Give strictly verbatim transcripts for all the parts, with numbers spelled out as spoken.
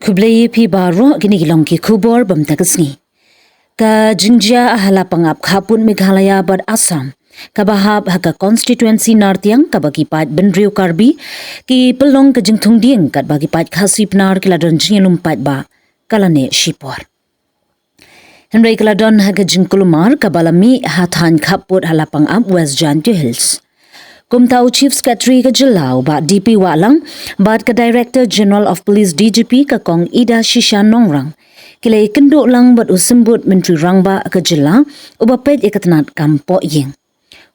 Khublei phi baroh, kine ki long ki khubor bym ta ka sngi. Ka jingjia ha la pang ap khappud Meghalaya bad Assam, kaba hap ha ka constituency Nartiang, kaba ki paid bynriew Karbi ki pynlong ka jingthung dieng katba ki paid Khasi Pnar ki la don jingïalum paidbah ka la neh shipor. Hynrei ka la don ha ka jingkulmar kaba la mih ha thaiñ khappud ha la pang ap West Jaintia Hills. Kumta u Chief Secretary ka jylla u Bah D P Wahlang bad ka Director General of Police D G P ka Kong Ida Shisha Nongrang ki la ïakynduh lang bad u Symbud Myntri Rangbah ka jylla uba peit ïa ka tnat kam pohïing,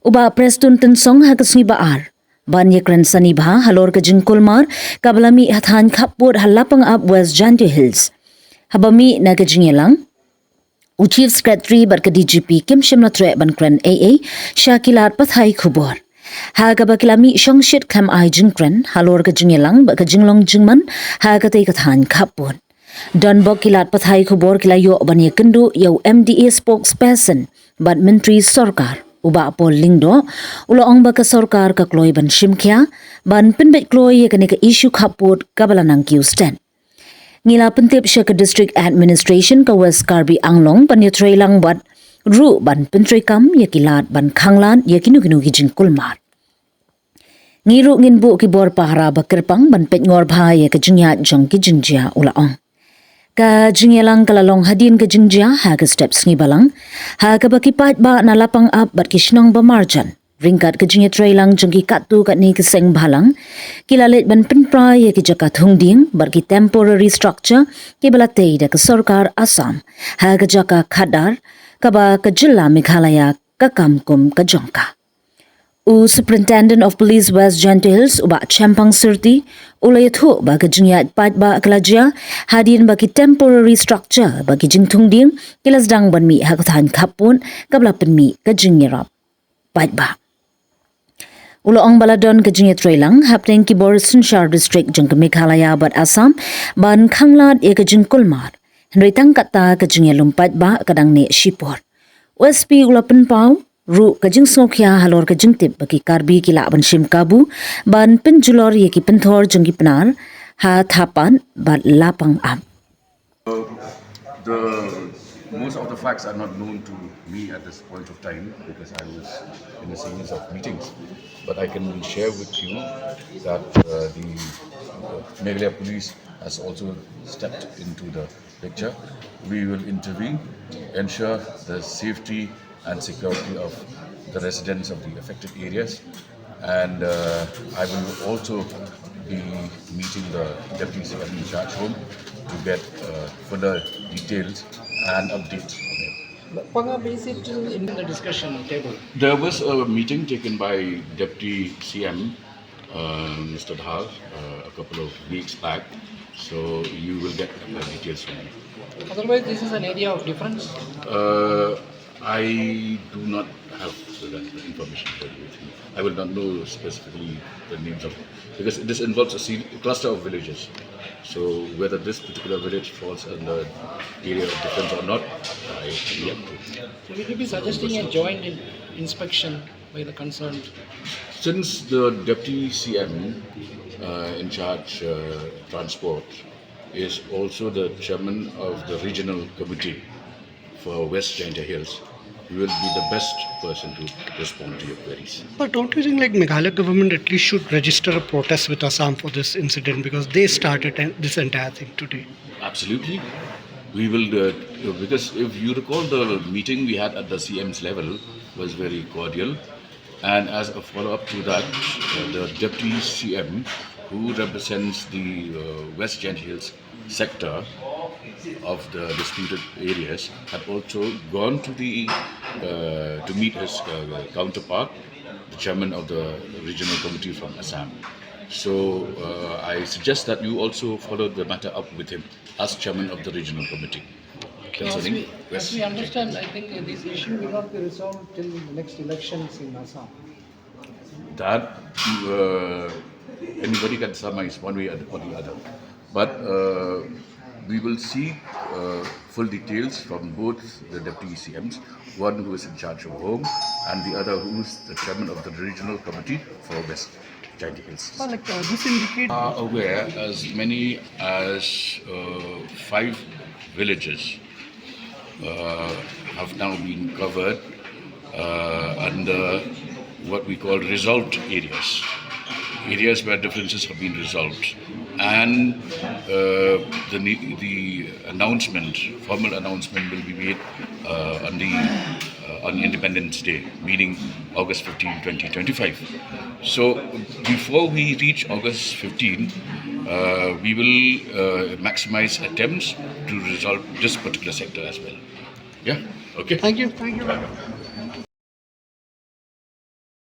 u Bah Prestone Tynsong, ha ka sngi ba ar ban ïakren sani bha halor ka jingkulmar kaba la mih ha thaiñ khappud ha la pang ap West Jaintia Hills. Haba mih na ka jingïalang, u Chief Secretary bad ka D G P kim shym la treh ban kren ei ei sha ki lad pathai khubor, ha kaba ki la mih shongshit khlem ai jingkren halor ka jingïalang bad ka jinglong jingman ha katei ka thaiñ khappud. Donbok ki lad pathai khubor ki la ïoh ban ïakynduh ïa u M D A spokesperson bad Myntri Sorkar, u Bah Paul Lyngdoh, u la ong ba ka sorkar ka kloi ban shim khia ban pynbeit kloi ïa kane ka issue khappud kaba la nang kiew stet. Ngi la pyntip sha ka District Administration ka West Karbi Anglong ban ïatreilang bad ruh ban pyntreikam ïa ki lad ban khanglad ïa kino kino ki jingkulmar. Ngi ruh ngin buh ki bor pahara ba kyrpang ban peit ngor bha ïa ka jingïaid jong ki jingjia, u la ong. Ka jingïalang ka la long hadien ka jingjia ha ka step sngi balang, ha kaba ki paidbah na la pang ap bad ki shnong ba marjan, ryngkat ka jingïatreilang jong ki katto katne ki seng bhalang, ki la leit ban pynpra ïa ki jaka thung dieng bad ki temporary structure kiba la tei da ka sorkar Assam ha ka jaka khatdar, kaba ka jylla Meghalaya ka kam kum ka jong ka. U Superintendent of Police West Jaintia Hills, u Bah Chempang Syrti, u la ïathuh ba ka jingïaid paidbah ka la jia hadien ba ki temporary structure bad ki jingthung dieng ki la sdang ban mih ha ka thaiñ khappud kaba la pynmih ka jingïarap paidbah. U la ong ba la don ka jingïatreilang hapdeng ki bor synshar district jong ka Meghalaya bad Assam ban khanglad ïa ka jingkulmar, hynrei tang katta ka jingïalum paidbah ka dang neh shipor. U S P u la pynpaw ruh ka jingsngewkhia halor ka jingtip ba ki Karbi ki lah ban shim kabu ban pynjulor ïa ki pynthor jong ki Pnar ha Thapat bad la pang ap. The most of the facts are not known to me at this point of time because I was in a series of meetings. But I can share with you that uh, the uh, Meghalaya Police has also stepped into the picture. We will intervene, ensure the safety and security of the residents of the affected areas. And uh, I will also be meeting the Deputy C M in charge home to get uh, further details and updates on it. Panga, is it in the discussion table? There was a meeting taken by Deputy C M, uh, Mister Dhar, uh, a couple of weeks back, so you will get uh, details from him. Otherwise, this is an area of difference. Uh, I do not have that information here with me. I will not know specifically the names of, because this involves a se- cluster of villages. So whether this particular village falls under area of defense or not, I have yet to. So will you be suggesting a joint in- inspection by the concerned? Since the deputy C M uh, in charge uh, transport is also the chairman of the regional committee for West Jaintia Hills, you will be the best person to respond to your queries. But don't you think like Meghalaya government at least should register a protest with Assam for this incident because they started and this entire thing today? Absolutely. We will, uh, because if you recall, the meeting we had at the C M's level was very cordial. And as a follow up to that, uh, the deputy C M, who represents the uh, West Jaintia Hills sector of the disputed areas, had also gone to the uh, to meet his uh, counterpart, the chairman of the regional committee from Assam. So uh, I suggest that you also follow the matter up with him as chairman of the regional committee. As we, as we understand, I think this issue will not be resolved till the next elections in Assam. That uh, anybody can surmise one way or the other. But uh, we will seek uh, full details from both the deputy C Ms, one who is in charge of home and the other who is the chairman of the regional committee for West. Jaintia Hills. Well, like, uh, this indicates are aware, as many as uh, five villages uh, have now been covered uh, under what we call resolved areas, areas where differences have been resolved, and uh, the ne- the announcement, formal announcement, will be made uh, on the uh, on Independence Day, meaning August fifteenth, twenty twenty-five. So before we reach August fifteenth, uh, we will uh, maximize attempts to resolve this particular sector as well. Yeah. Okay. Thank you. Thank you.